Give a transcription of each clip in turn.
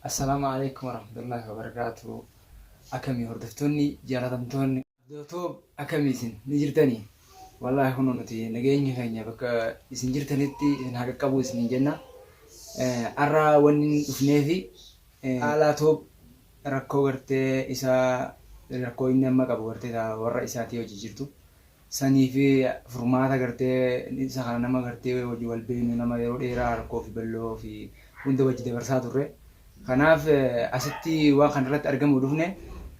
Assalaamu Aleeykum Warahmatullaahi Wabarakaatuh Akami hordoftoonni jaalatamtoonni Abdoo akami isin ni jirtanii wallaahi kunoo nuti nageenyi keenya bakka isin jirtanitti isin haa qaqqabuu isiniin jenna arra wanni dhufneefi Caalaa Tube rakkoo gartee isaa rakkoo inni amma qabu gartee warra isaatii hojii jirtu sanii fi furmaata gartee isa kana nama gartee wajji wal beeknu nama yeroo dheeraa rakkoo fi bal'oo fi hunda wajji dabarsaa turre. Kanaaf asitti waan kana irratti argamuu dhufne.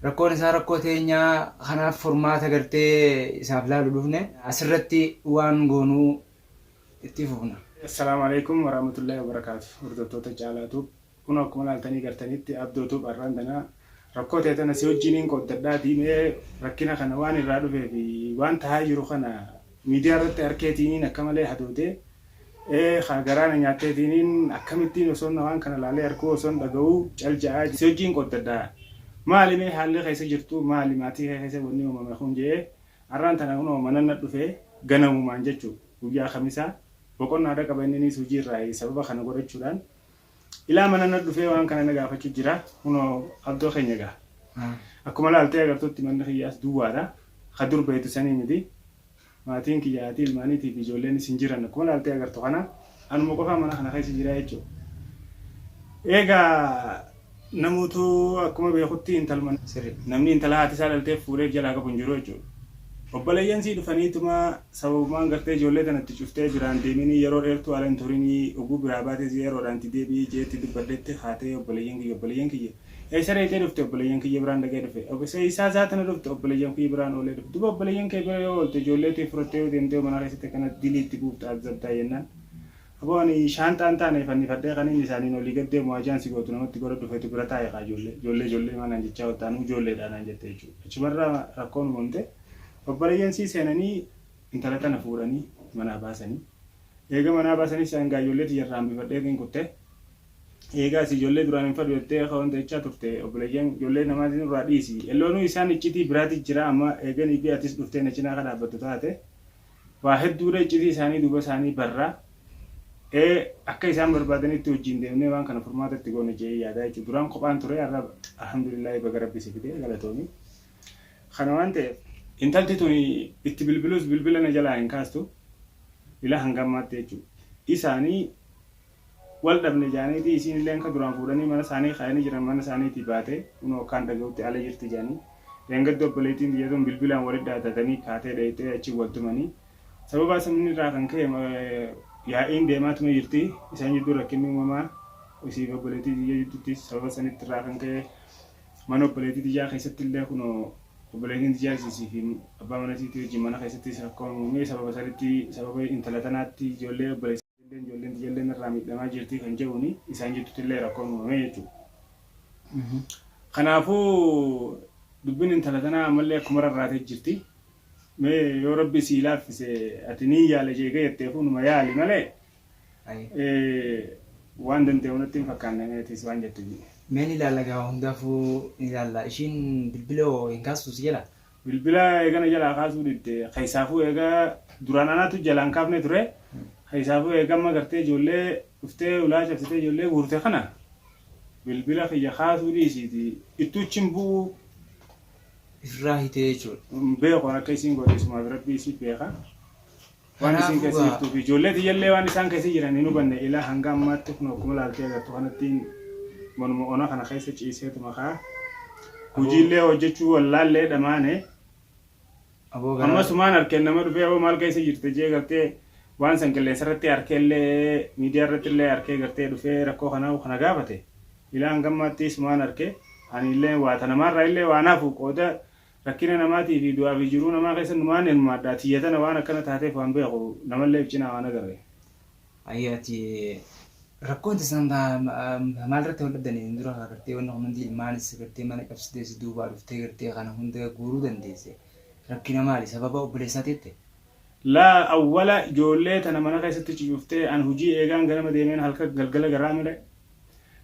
Rakkoon isaa rakkoo teenyaa kanaaf furmaata gartee isaaf laalu dhufne. Asirratti waan goonuu itti fufna. Assalaamu Aleeykum Warahmatullahi Wabarakaatu Hordoftoota Caalaa Tube Kunoo akkuma laaltanii gartanitti Abdoo Tube arraan tana rakkoo tee tana si wajjiiniin qooddadhaatii mee rakkina kana waan irraa dhufee fi waan tahaa jiru kana miidiyaa irratti arkeetiiniin akka malee hadoodee ee kaa garaa na nyaatteetiiniin akkamittiin osoon waan kana laalee arkuu osoon dhaga'uu cal ja'aa si wajjiin qooddadha maali mee haalli keessa jirtu maali maatii kee keessa wanni uumame kun je'ee arraan tana kunoo manan na dhufee ganamumaan jechuu guyyaa kamisaa boqonnaadha qaba inniniis hujii irraa sababa kana godhachuudhaan Ilaa mana na dhufee waan kana na gaafachu jira. Kunoo Abdoo keenya egaa. Akkuma laaltee agartutti manni kiyyaas duwwaadha. Ka dur beektu sanii miti. Maatiin kiyya haati ilmaaniitii fi ijoolleenis hin jiran. Akkuma laaltee agartu kana anuma qofaa mana kana keessa jira jechuudha. Egaa namuutu akkuma beekutti intaluma namni intala haati isaa dhalteef fuudheef jalaa qabu hin jiru jechuudha. Obboleeyyan sii dhufaniituma Sababumaan gartee ijoollee tana itti cuftee biraan deeminii yeroo dheertuu ala hin turinii oguu biraa baates yeroodhaan itti deebi'ii je'etti dubbadhetti kaatee obboleeyyan kiyya obboleeyyan kiyya eessa dheeyxee dhufte obboleeyyan kiyya biraan dhaqee dhufe eessaa isaa tana dhufte obboleeyyan kiyya biraan oolee dhufe duba obboleeyyan kee bira yoo oolte ijoollee tee fudhattee yoo deemtee mana keessatti akkana dilii itti buufta azzabtaa jennaan aboo ani shaanxaan taane fannifadhee kaniin isaaniin olii gad deemu hajaan si gootu namatti godhadhu feetu bira taa'e kaa ijoollee ijoollee ijoollee maa naan jechaa oolta anuu ijoolleedha naan jette jechuudha achumarraa rakkoon uumamte Obboleeyyan isii seenanii intala tana fuudhanii manaa baasanii. Eega manaa baasanis an gaa ijoollee tiyya irraa hambifadheetiin kutte. Eega asii ijoollee duraan hin fadhu jettee ka wanta jechaa turte obboleeyyan ijoollee namaatiin nurraa dhiisi. Elloonuu isaan iccitii biraati jira amma eeganii fi atis dhuftee na cinaa ka dhaabbattu taate. Waa hedduudha iccitii isaanii duuba isaanii barra. Ee akka isaan barbaadanitti wajjiin deemnee waan kana furmaata itti goona je'ee yaadaa jechuudha. Duraan kophaan ture har'a alhamdulillaahi baga rabbi si fide galatoomi. Kana waan ta'eef intalti tuni itti bilbilus bilbila na jalaa hin kaastu ila hanga ammaatti jechuudha. Isaanii wal dhabne jaaniiti isiin illee akka duraan fuudhanii mana isaanii kaayanii jiran mana isaaniitii baatee kunoo akkaan dhaga'utti ala jirti jaanii. Dheengadda obboleettiin tiyya tun bilbilaan walitti dhaadatanii kaatee dhayxee achi wal tumanii. Sababaa sanni irraa kan ka'e yaa'iin deemaatuma jirti. Isaan jidduu rakkinni uumamaa isiif obboleettii tiyya jidduutti sababa sanitti irraa kan ka'e Mana obboleettii tiyyaa keessatti illee kunoo obboleettiin tiyyaas isii fi abbaa mana isiitii wajjin mana keessattis rakkoon uumamee sababa sanitti sababa intala tanaatti ijoollee obboleessa illee ijoolleen tiyya illee narraa miidhamaa jirti kan jedhuuni isaan jidduutti illee rakkoon uumamee jechuudha. Kanaafuu dubbiin intala tanaa ammallee akkuma rarraatee jirti. Mee yoo rabbi sii laaffise ati niin yaala jeega jetteefuu numa yaali malee Waan danda'u natti hin fakkaanne mee atis waan jettu jedhi. Mee ni ilaalla gaa hundaafuu ni ilaalla ishiin bilbila hoo hin kaastu si jalaa? Bilbila eega na jalaa kaasuu didde keessaafuu eega duraan anaatu jalaa hin kaafne ture keessaafuu eega amma gartee ijoollee dhuftee ulaa cabsitee ijoollee guurte kana bilbila kiyya kaasuu dhiisiiti ittuuchi hin bu'uu. Ifirraa hitee jechuudha. Hin beeku an akka isiin goote isumaaf rabbii isii beeka. Waan isiin Kanaafuu keessa gaa jirtuu fi ijoollee tiyyallee waan isaan keessa jiran hin hubanne ilaa hanga ammaatti kunoo akkuma laaltee agartu kanattiin manuma ona kana keessa ciiseetuma kaa aboo hojiillee hojjechuu wallaallee dhamaane aboo garaa amma sumaan harkeen nama dhufee aboo maal keessa jirte jee gartee waan san qilleensa irratti harkeellee miidiyaa irratti illee harkee gartee dhufee rakkoo kanaa kana gaafate ilaa hanga ammaatti sumaan harkee ani illee waa ta namaarraa illee waan hafu qooda Rakkina namaatii fi du'aa fi jiruu namaa keessa numaan hirmaadha. Tiyya tana waan akkana taateef waan beeku namallee if cinaa waan agarre. Ayii ati rakkoon teessan maal irratti wal dhabdani dura gartee wanni kun hundi ilmaanis gartee mana cabsitee si duubaa dhuftee gartee kana hunda guuruu dandeesse rakkina maali sababa obboleessaa teette? Laa awwala ijoollee tana mana keessatti cucuftee an hujii eegaan ganama deemeen halka galgala garaa malee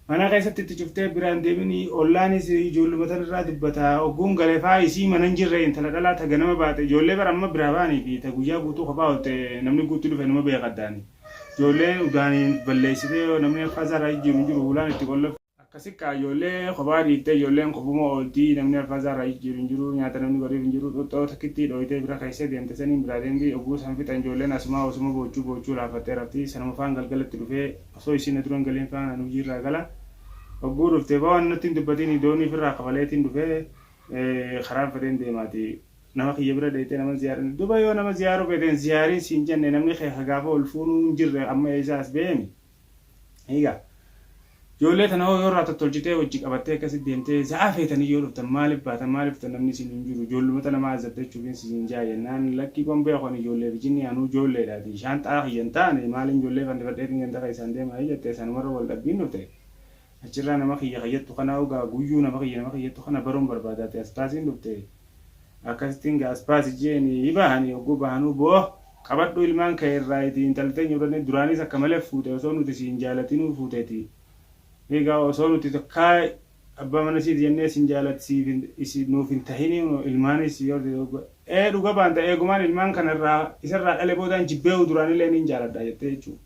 Mana keessatti itti cuftee biraa hin deeminii ollaanis ijoolluma tanarraa dubbata ogguun gale faa isii mana hin jirre intala dhalaa ta ganama baate ijoollee bara amma biraa ba'anii fi ta guyyaa guutuu kophaa oolte namni guutti dhufe numa beeka addaani ijoolleen udaaniin balleessitee namni akka isaarraa jijjiiru hin jiru hulaan itti qollofte. Akkasi kaa ijoollee kophaa dhiiftee ijoolleen kophuma ooltii namni alfaasaa irraa jijjiiru hin jiru nyaata namni godhuuf hin jiru xuuxxoo takkitti dhooytee bira keessee deemte saniin biraa deemti oguu san fixan ijoolleen asumaa osuma boochuu boochuu laafattee rafti sanuma faan galgalatti dhufee osoo isiin na dura hin galiin faan an hojii irraa gala oguu dhufte waan natti hin dubbatiin doonii ofirraa kafaleetiin dhufee karaan fedheen deemaati nama kiyya bira dheeyxee nama ziyaaran duba yoo nama ziyaaruu feeteen ziyaariin siin jenne namni kee ka gaafa ol fuunuu hin jirre amma eessaa as beemi. Egaa ijoollee tana hoo yoo irraa tottolchitee wajji qabattee akkasitti deemtee za'aa feetanii yoo dhuftan maaliif baatan maaliif dhuftan namni isin hin jiru ijoollumata nama azabdachuufin isin jaa jennaan lakkii kon beeku ani ijoollee fi jinnii anuu ijoolleedhaati shaanxaa kiyya hin taane maaliin ijoollee fannifadheetiin ganda keessaan deema jette sanumarra wal dhabbiin dhufte achirraa nama kiyya kayyattu kana ogaa guyyuu nama kiyya nama kiyyattu kana baruun barbaadaati as baasiin dhufte Akkasittiin gaa as baasi jeeni bahani hogguu bahanuu boo qabadhu ilmaan kee irraa iti intalli teenya fudhanne duraanis akka malee fuute osoo nuti siin jaalatinuu fuuteeti egaa osoo nuti takkaa abbaa mana siiti jennee sin jaalat siif isi nuuf hin tahini ilmaanis yoo ee dhuga baanta eegumaan ilmaan kana irraa isarraa dhale boodaan jibbeehu duraanillee niin jaaladha jettee jechuu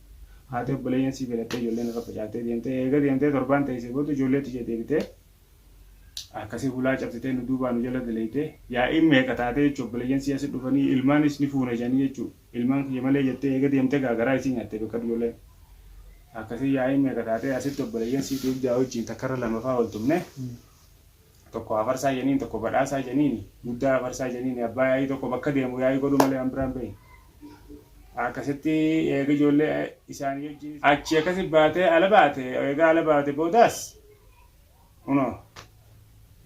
haati obboleeyyan sii filattee ijoolleen irra facaaftee deemtee eega deemtee torbaan teessee booda ijoollee tiyya deebitee Akkasi hulaa cabsitee nu duubaa nu jala daleeyte yaa'iin meeqa taatee jechu obboleeyyan sii asi dhufanii ilmaanis ni fuuna jedhanii jechu ilmaan kiyya malee jettee eega deemte gaa garaa isii nyaatte bekkadhu ijoolleen akkasi yaa'iin meeqa taatee asitti obboleeyyan sii dugdaa wajjiin takkarra lama faa wal tumne tokko afarsaa jeniin tokko badhaasaa jeniin guddaa afarsaa jeniin abbaa yaa'ii tokko bakka deemu yaa'ii godhuu malee waan biraan beeyin akkasitti eega ijoollee isaanii wajjin achi akkasi baatee ala baate eega ala baate boodaas Kunoo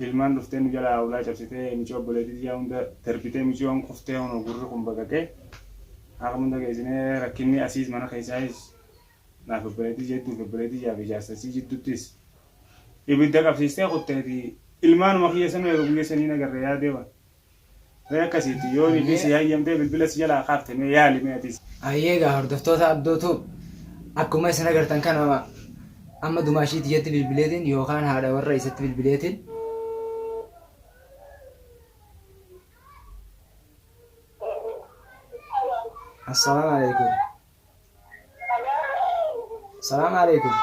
ilmaan dhuftee nu jalaa hulaa cabsitee miciyoo obboleettii tiyyaa hunda darbitee miciyoon kuftee kunoo gurri kun baqaqee haqa hunda geessinee rakkinni asiis mana keessaayis naaf obboleettii jedduu fi obboleettii tiyyaa fi jaarsa isii jidduttis ibidda qabsiistee kutteeti ilmaanuma kiyya sanuu eega guyya sanii nagarre yaadee waan. Mee akkasiiti yoo niitiin si hayyamtee bilbila si jalaa kaafte mee yaali mee atis. Hayyee egaa hordoftoota Abdoo Tube akkuma isin agartan kana amma dumaashii tiyyatti bilbileetiin yookaan haadha warra isatti bilbileetiin Assalaamu alaikum. Salaamu alaikum.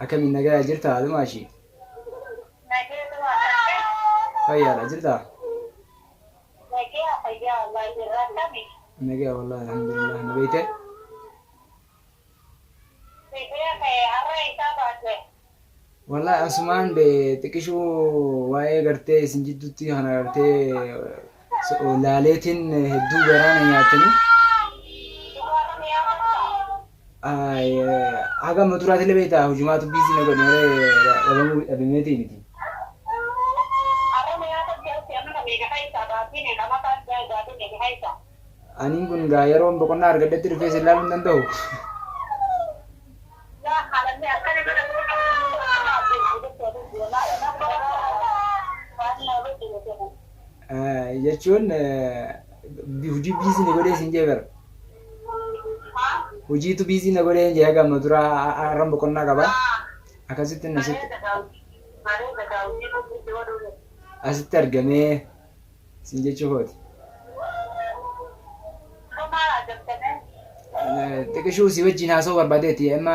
Akkamiin nagaya jirtaa dumaashii? Fayyaadha jirtaa? Nagaya wallahi alhamdulillah na beeyte? Wallahi asumaan be xiqishuu waa'ee gartee isin jidduutti kana gartee laaleetiin hedduu garaa na nyaatanii. Haga amma duraatillee beektaa hujumaatu biizii na godhe malee dhabamuu dhabameetii miti. Aniin kun gaa yeroon boqonnaa argadhetti dhufee isin laaluu hin danda'u. Jechuun hojii biizii na godhee isin jee bara. Hojiitu biizii na godhee jee haga amma duraa har'an boqonnaa qaba. Akkasitti asitti argamee Sin jechuu kooti. Xiqishuu si wajjin haasa'uu barbaadeeti amma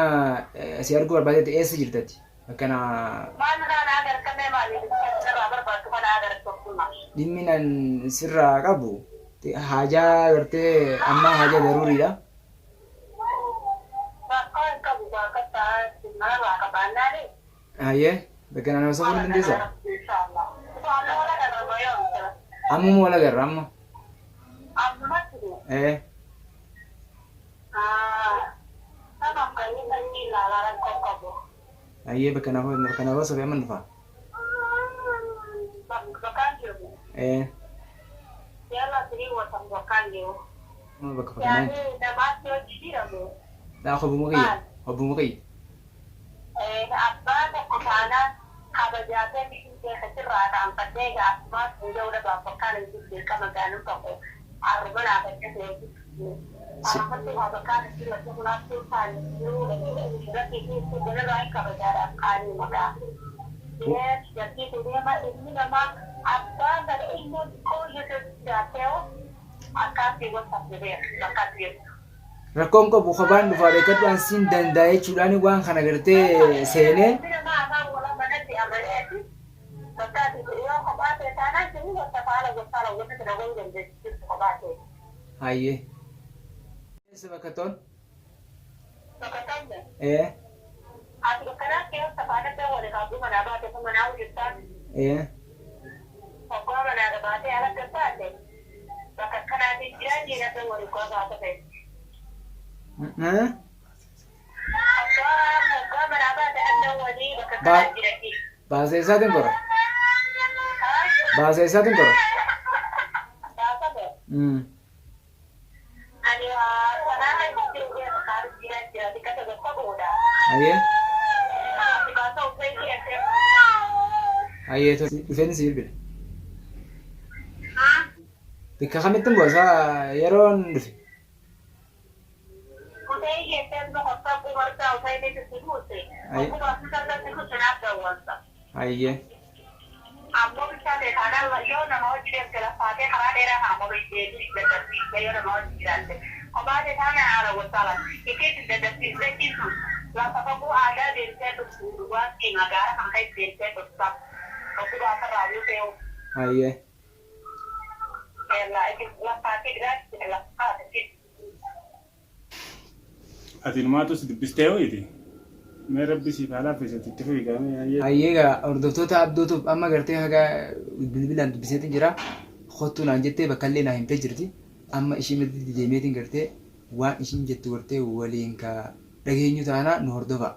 si arguu barbaadeeti eessa jirtati? Bakka na dhimmi nan sirraa qabu haajaa gartee ammaa haajaa daruuriidha. Hayyee bakka na haasa'uu ni dandeessaa? Ammuma wal agarra amma. Ee. Hayyee bakka na bakka na haasa'u amma dhufa. Ee. Bakka bakka naan. Daa hobbuma kiyya hobbuma kiyya. Abbaa tokko taanaan kabajaa kee biyyi kee sirraa kaanfadhee egaa akkumaa siin ja'uu dhabaaf bakkaan hin jiru dirqama gaa nam tokko arruma naa faccasee arrumatti haa bakkaan hin jiru akka kunaattuu taan rakki fi ganarraa hin kabajaadhaaf qaanii maqaa jartii deema ilmi namaa abbaa sana ilmoo xiqqoo yoo jiraattee akkaatti gosa beeka bakkaatti jirtu. Rakkoon qabu kophaan dhufaa beekadhu an siin danda'a jechuudhaan waan kana gartee seenee. Hayyee. Eessa bakka toon? Ee. Ee. Eh? Baasa eessaatiin kora? Baasa eessaatiin kora? Hayyee. Hayyee dhufeen si bilbila. Bakka kamittin bu'a yeroon dhufe? Hayyee. Hayyee. Ati inumaatu si dubbistee ho'iti. Mee rabbi siif haa laaffisu ati itti fufi gaa mee hayyee. Hayyee egaa hordoftoota Abdoo Tube amma gartee haga bilbilaan dubbiseetiin jira. Kottuu naan jettee bakka illee naa himtee jirti. Amma ishii maddiitti deemeetiin gartee waan ishiin jettu gartee waliin ka dhageenyu taana nu hordofaa.